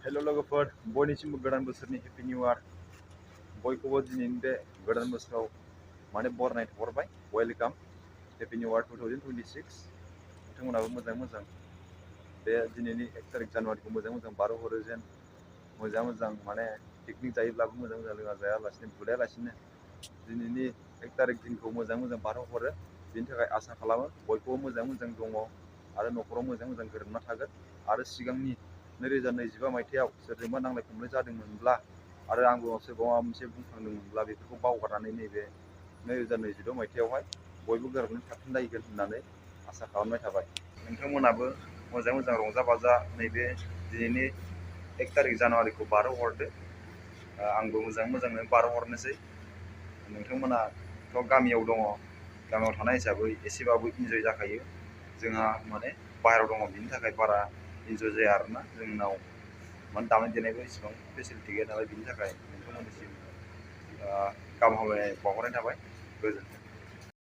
हेल' लोगोफोर बयनिसिमबो गोदान बोसोरनि हेपि निउ इयार बयखौबो दिनैनि बे गोदान बोसोराव बरायनाय हरबाय वेलकाम हेपि निउ इयार 2026 नोंथांमोनाबो मोजां बे दिनैनि 1 तारिख जानुवारिखौ मोजां बारहोहरो जेन मोजां पिकनिक जायोब्लाबो मोजां लोङा जायालासिनो बुलायालासिनो दिनैनि 1 तारिख दिनखौ मोजां बारहोहरो बेनि थाखाय आसा खालामो बयखौबो मोजां दङ आरो न'खराव मोजां गोरोबना थागोन आरो सिगांनि 2025 मायथाइयाव सोरजोंबा नांलाय खमलाय जादोंमोनब्ला आरो आंबो सोरबा माबा मोनसे बुंफ्लांदोंमोनब्ला बेफोरखौ बावगारनानै नैबे 2026 मायथाइयावहाय बयबो गोरोबनानै थाफिनलायगोन होननानै आसा खालामनाय थाबाय। नोंथांमोनाबो मोजां रंजा बाजा नैबे दिनैनि 1 तारिख जानुवारिखौ बारहोहरदो। आंबो मोजाङै बारहोहरनोसै। नोंथांमोनाथ' गामियाव दङ, गामियाव थानाय हिसाबै एसेबाबो इन्जय जाखायो। जोंहा बाहेरायाव दङ बिनि थाखाय बारा इन्जय जाया आरोना। जोंनाव दामनाय देनायबो इसेबां फेसिलिटि गैया नालाय, बिनि थाखाय नोंथांमोननिसिम गाहाम हामलायनाय बावहरनाय थाबाय। गोजोन्थों।